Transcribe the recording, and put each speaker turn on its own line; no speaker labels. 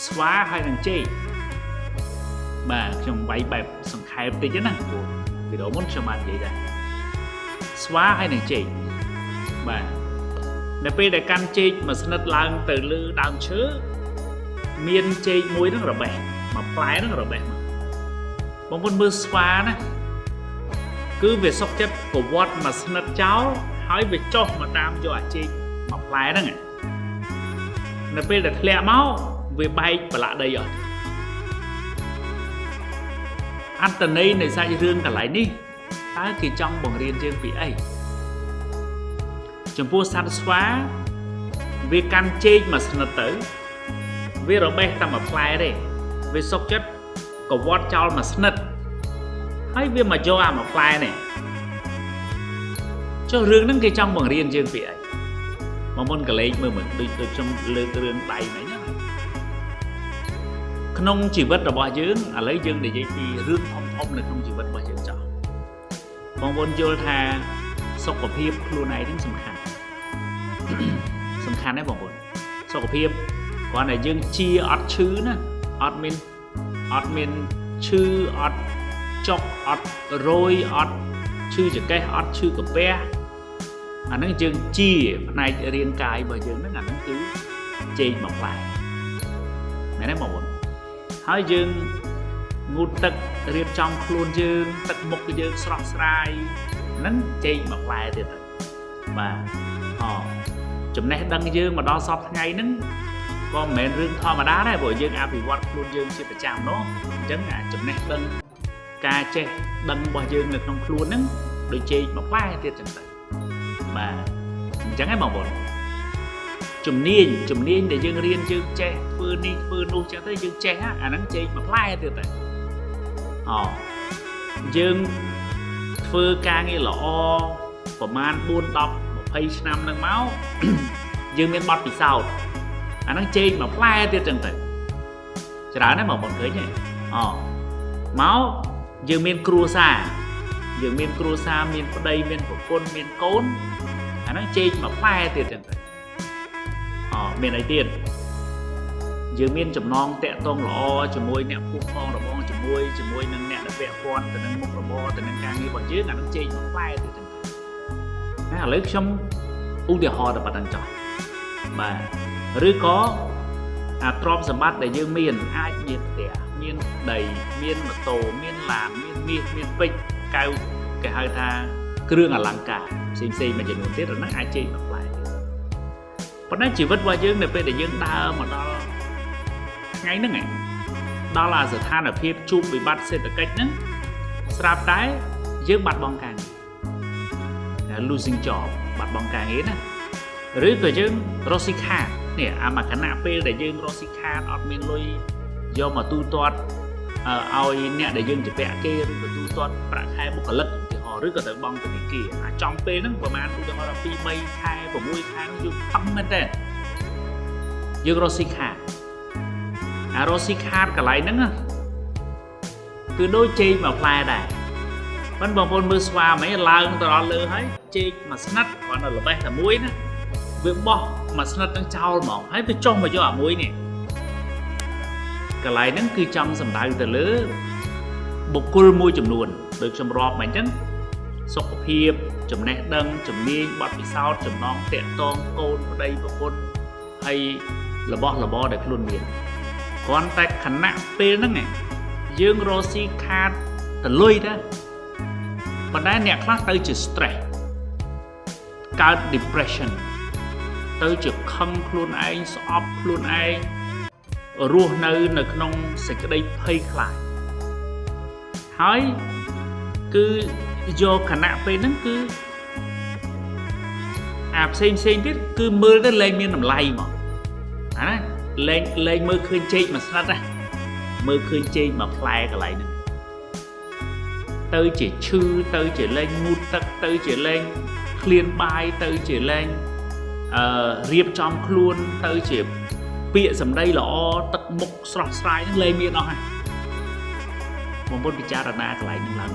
ស្វាហើយនឹងចេកបាទខ្ញុំវាយបែបសង្ខេបតិចណាព្រោះវីដេអូមុនខ្ញុំបាននិយាយដែរស្វាហើយនឹងចេកបាទនៅពេលដែលកាន់ចេកមួយស្និតឡើងទៅលើដើមឈើមានចេកមួយហ្នឹងរបេះមួយផ្លែហ្នឹងរបេះមកបងប្អូនមើលស្វាណាគឺវាសុកចិត្តប្រវត្តិមួយស្និតចោលហើយវាចុះមកតាមយកអាចេកមួយផ្លែហ្នឹងនៅពេលដែលធ្លាក់មកវាបែកប្រឡាក់ដីអស់អត្តន័យនៃសាច់រឿងកន្លែងនេះតើគេចង់បង្រៀនយើងពីអីចំពោះសត្វស្វាវាកាន់ចេកមួយស្និតទៅវារបេះតែមួយផ្លែទេវាសុកចិត្តកវត្តចោលមួយស្និតហើយវាមកយកអាមួយផ្លែនេះចុះរឿងហ្នឹងគេចង់បង្រៀនយើងពីអីមកមុនកលេចមើលមើលដូចដូចខ្ញុំលើករឿងដៃមិញណាក្នុងជីវិតរបស់យើងឥឡូវយើងនិយាយពីរឿងធំធំនៅក្នុងជីវិតរបស់យើងចោះបងប្អូនយល់ថាសុខភាពខ្លួនឯងហ្នឹងសំខាន់ សំខាន់ណាស់បងប្អូនសុខភាពគ្រាន់តែយើងជាអត់ឈឺណាអត់មានអត់មានឈឺអត់ចុកអត់រយអត់ឈឺចង្កេះអត់ឈឺកាពះអាហ្នឹងយើងជាផ្នែករាងកាយរបស់យើងហ្នឹងអាហ្នឹងគឺចេកមួយផ្លែមែនទេបងប្អូនហើយយើងងូតទឹករៀបចំខ្លួនយើងទឹកមុខយើងស្រស់ស្រាយហ្នឹងចេកមួយផ្លែទៀតទៅបាទអចំណេះដឹងយើងមកដល់សពថ្ងៃហ្នឹងក៏មិនមែនរឿងធម្មតាដែរព្រោះយើងអភិវឌ្ឍខ្លួនយើងជាប្រចាំនោះអញ្ចឹងអាចំណេះដឹងការចេះដឹងរបស់យើងនៅក្នុងខ្លួនហ្នឹងដូចចេកមួយផ្លែទៀតចឹងទៅបាទអញ្ចឹងឯងបងប្អូនជំនាញជំនាញដែលយើងរៀនយើងចេះធ្វើនេះធ្វើនោះចឹងទៅយើងចេះអាហ្នឹងចេកមួយផ្លែទៀតទៅអយើងធ្វើការងារល្អប្រហែល4 10 20ឆ្នាំហ្នឹងមក យើងមានបទពិសោធន៍អាហ្នឹងចេកមួយផ្លែទៀតចឹងទៅច្រើនណាស់បងប្អូនឃើញទេអមកយើងមានគ្រួសារយើងមានគ្រួសារមានប្តីមានប្រពន្ធមានកូនអាហ្នឹងចេកមួយផ្លែទៀតចឹងទៅអមានអីទៀតយើងមានចំណងតាក់ទងល្អជាមួយអ្នកភូមិផងរបងជាមួយជាមួយនឹងអ្នកដែលពាក់ព័ន្ធទៅនឹងមុខរបរទៅនឹងការងាររបស់យើងអាហ្នឹងចេកមួយផ្លែទៀតចឹងទៅណាឥឡូវខ្ញុំឧទាហរណ៍តែប៉ុណ្្នឹងចុះបាទឬក៏អាទ្រព្យសម្បត្តិដែលយើងមានអាចមានផ្ទះមានដីមានម៉ូតូមានឡានមានមាសមានពេជ្រកៅគេហៅថាគ្រឿងអលង្ការផ្សេងផ្សេងមួយចំនួនទៀតហ្នឹងអាចចេកមួយផ្លែទៀតប៉ុន្តែជីវិតរបស់យើងនៅពេលដែលយើងដើរមកដល់ថ្ងៃហ្នឹងឯងដល់អាស្ថានភាពជួបវិបត្តិសេដ្ឋកិច្ចហ្នឹងស្រាប់តែយើងបាត់បង់ការងារ losing job បាត់បង់ការងារណាឬក៏យើងរកស៊ីខាតនេះអាមួយខណៈពេលដែលយើងរកស៊ីខាតអត់មានលុយយកមកទូទាត់ឲ្យអ្នកដែលយើងជំពាក់គេឬក៏ទូទាត់ប្រាក់ខែបុគ្គលិកឧទាហរណ៍ឬក៏ទៅបង់ធនាគារអាចចំពេលហ្នឹងប្រហែលឧទាហរណ៍2 3ខែ6ខែហ្នឹងយើងតឹងមែនតើយើងរកស៊ីខាតអារកស៊ីខាតកន្លែងហ្នឹងគឺដូចចេកមួយផ្លែដែរប៉ុន្តែបងប្អូនមើលស្វាមិនឡើងទៅដល់លើហើយចេកមួយស្និតគ្រាន់តែល្បេះតែមួយណាវាបោះមួយស្និតនឹងចោលហ្មងហើយវាចុះមកយកអាមួយនេះកន្លែងហ្នឹងគឺចង់សំដៅទៅលើបុគ្គលមួយចំនួនដូចខ្ញុំរាប់មកអញ្ចឹងសុខភាពចំណេះដឹងជំនាញបទពិសោធន៍ចំណងតាក់ទងកូនប្តីប្រពន្ធហើយរបស់របរដែលខ្លួនមានគ្រាន់តែខណៈពេលហ្នឹងឯងយើងរកស៊ីខាតតលុយដែរប៉ុន្តែអ្នកខ្លះទៅជា stress កើត depression ទៅជាខឹងខ្លួនឯងស្អប់ខ្លួនឯងរស់នៅនៅក្នុងសេចក្តីភ័យខ្លាចហើយគឺយកខណៈពេលហ្នឹងគឺអាផ្សេងផ្សេងទៀតគឺមើលទៅលែងមានតម្លៃហ្មងអាណាលែងលែងមើលឃើញចេកមួយស្និតណាមើលឃើញចេកមួយផ្លែកន្លែងហ្នឹងទៅជាឈឺទៅជាលែងងូតទឹកទៅជាលែងឃ្លានបាយទៅជាលែងអឺរៀបចំខ្លួនទៅជាពាក្យសម្ដីល្អទឹកមុខស្រស់ស្រាយហ្នឹងលែងមានអស់ហើយបងប្អូនពិចារណាកន្លែងហ្នឹងឡើងវិញ។